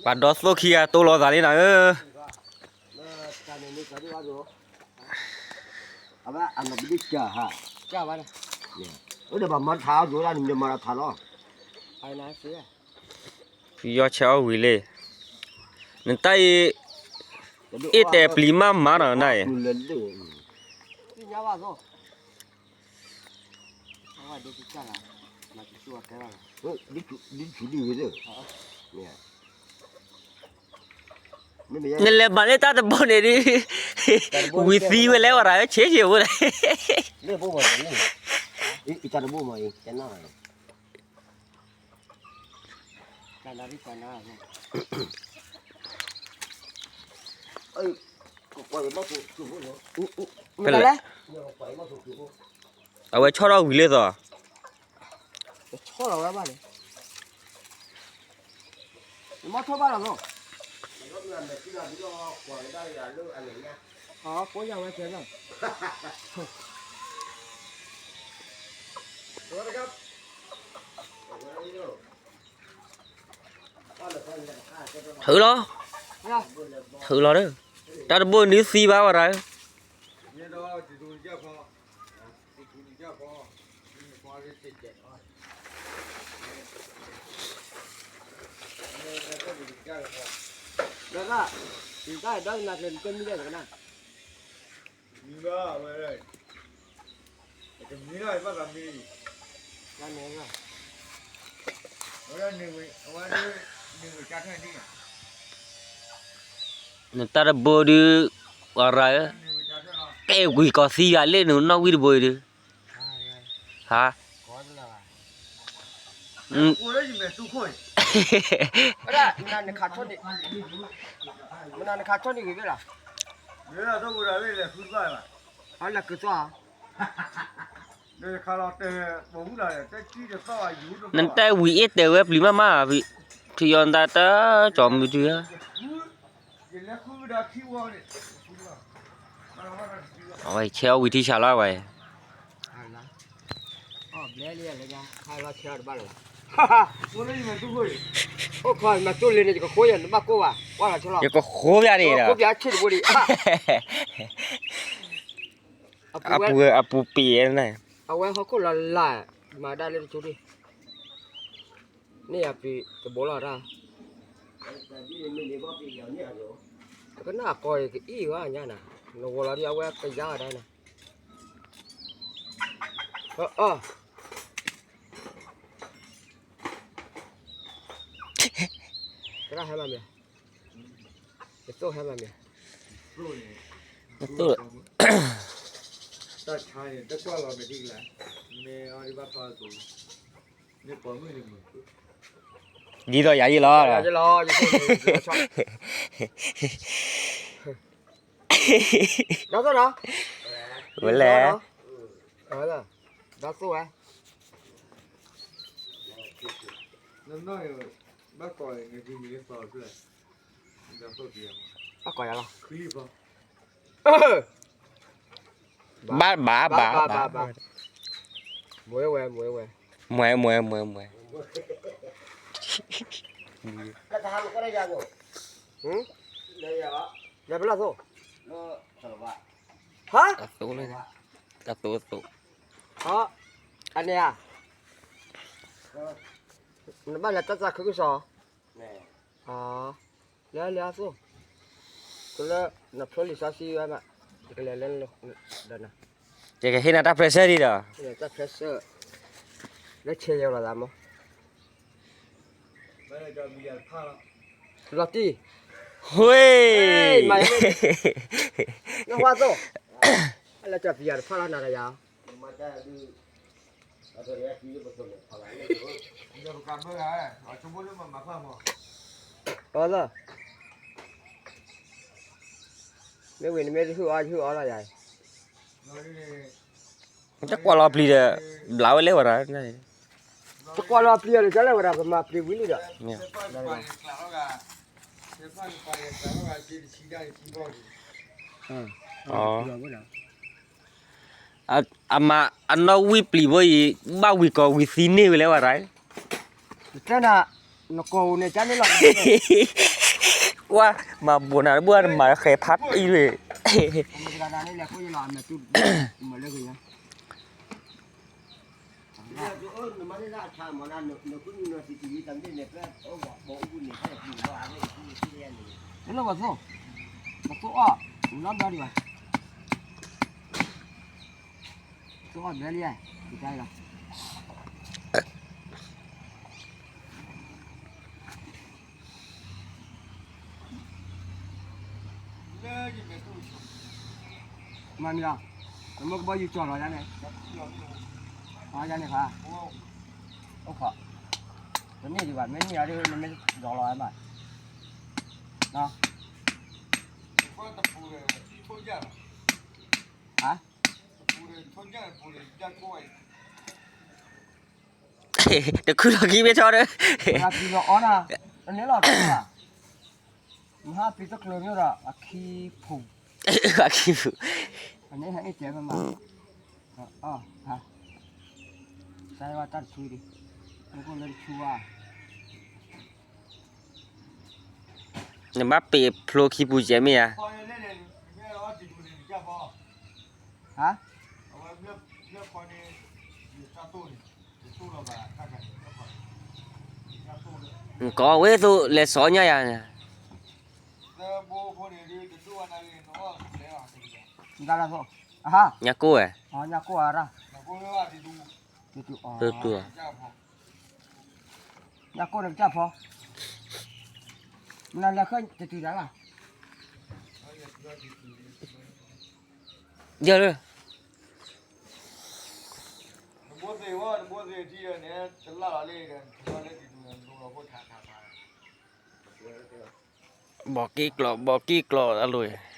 ပှၤဒီသိၣ်ခံဂၤတိၢ်လီၤသးလံနၤဧၢ, ယီၤဆဲးအီၣ်ဝံၤလံ, နတၢ်အံၤ အ့ၣ်တဲာ်ပျံၤမးမးနီၤနအံၤ, နလဲၤမၤလၢတၢ်တဘိန့ၣ်ဒုး, ဝံၤသံဝဲလဲၤဝဲဒၣ်ဆ့ဆ့ဖိန့ၣ်, အဝဲဆီၣ်ထီၣ်ဝံၤလၢသီး, ဆီၣ်လီၤဝဲဘၣ်န့ၣ်, နမ့ၢ်ထီၣ်ဘၣ်လီၤသီး, ကိးယၤဝဲကဲလီၤ, ထုးလီၤ, ထုးလီၤဒီး, တၢ်တဘိန့ၣ်သံဘၣ်ဝဲဒၣ်, နတၢ်တဘိဒုး, ဝဲရၤဧၢ, တဲဝံၤကီၤသံဂၤလၢနနီၣ်ဝံၣ်တဘိအံၤဒုး, ဟါ, မနၤနခးထီၣ်န့ၣ်ဂ့ၤဘၣ်လီၤ, လဲၤကုသီၣ်ဧါ, နတဲဝံၤအ့ၣ်တဲာ်ဝဲပျံၤမးမး, ထံယီၤနတၢ်တၢ်ကၠီမုၢ်တုၤဧါ, အဝဲဆဲးအီၣ်ဝံၤထံဆးလီၤဝဲ, ယကဃိပၠးန့ၣ်ဒီး, အပူၤပ့ၤန့ၣ်, အဝဲဟီၣ်ခိၣ်လီၤလၢ်, မၤဒၣ်လၢတကၠိဒံး, န့ၣ်ယပျံၤတဘိလီၤတၢ်, ကနၣ်အကီအံၤကအံၣ်ဝဲညါနၤ, နဝီၤလီၤဒံးအဝဲကယါဒၣ်နၤ, အၢ, ကရၢ်ဟဲမၤမ့ၢ်, ယသိၣ်ဟဲမၤမ့ၢ်, တၢ်ဆါန့ၣ် တကွၢ်လီၤမ့ၢ်ဒ်လဲၣ်, မ့ၢ်အီၤဒ်ဘၣ်ဖးသိး, မ့ၢ်ပိာ်မုၣ်န့ၣ်မ့ၢ်, ဒ်သိးယၤယံၤလီၤ, ဝဲလဲၣ်, ဒီးသိၣ်ဝဲ, ဘၣ်ကိးယၤလီၤ, ဘၣ်ဘၣ်ဘၣ်ဘၣ်, မွဲဝဲ မွဲဝဲ, မွဲမွဲမွဲမွဲ, လဲၤဖဲလဲၣ်သိး, ဟါ, တၢ်သိၣ်လၢ, တၢ်သိၣ်သိး, ဟါ, အန့ၣ်ဧါ, နဘၣ်လဲၤတၢ်သးခုကစီၣ်, လဲၤလဲၤအသိး, ကလၢနဖျိလံာ်စီဆှံဝဲမး, ယကလဲၤလဲၤလၢ, ဒီးနၤ, ယကဟ့ၣ်နၤတၢ် pressure ဒံးဒီး, တၢ် pressure, လၢဆဲးယၤလီၤသးမး, လီၤတံၢ်, ဝ့ၢ်, နဝါသိး, လၢတၢ်ပယၤတဖၣ်လီၤနၤဒီးယၤ အီလၢ, မ့ၢ်ဝံၤနမ့ၢ်တဟုၣ်အီၣ် ယဟုၣ်အီၣ်လီၤယၤ, တကွၢ်လီၤပျံၤဒီး, ဘျးဝဲလဲၣ်ဝဲဒၣ်, တကွၢ်လီၤပျံၤအီၤန့ၣ် ကလဲၣ်ဝဲဒၣ် ပမၤပျံၤဝံၤလံဒီး, အမၤအနီၣ်ဝံၣ်ပျံၤဘိအံၤ, ဘၣ်ဝံၤကီၤဝံၤသံန့ၢ်ဝဲလဲၣ်ဝဲဒၣ်, နတဲနၤ, နကိးန့ၣ် ကန့ၣ်လီၤ, ကွၢ် မၤဘိးနၤတဘူၣ် နမၤဃဲၤဖးအံၤလွံၢ် လၢပှၤသိၣ်, ပှၤသိၣ်အီၣ်, လီၤဘျီဒံးဘၣ်, သိၣ်အီၣ်ဘျီလံ, ကတၢၢ်လီၤ. မၤမံၤလီၤ, နမ့ၢ်ကဘီယူၤကၠီၣ်လီၤယါန့ၣ်, ယါန့ၣ်ခါ, အိၣ်ခိး, တန့ၢ်ဒံးဘၣ်, မ့ၢ်န့ၢ်အီၤဒ် နမ့ၢ်လီၤလီၤမး, တခုလီၤခံမ့ၢ်ဆီဒီး, မဟါပျံၤတကျိၤမ့ၢ်ဒီး အခံဖူး, အခံဖူး, အန့ၣ်ဟဲအ့ၣ်တဲမးမး, တၢ်တထူဒံး, မ့ၢ်ကလၢတထူဘၣ်, နဘၣ်ပ့ၤဖျိခံပူၤကဲမ့ၢ်ဧါ, ဟါ ကိးဝဲသိးလဲၤစီညါယၤန့ၣ်, ညါကိၢ်ဝဲ, ညါကိၢ်န့ၣ်ကစၢ်ဖီ, နလဲၤဃၢတတုၤဒၣ်လၢ်, ယဲၢ်လၢ ဘီက့ကျီၢ် ဘီက့ကျီၢ်အလိၤ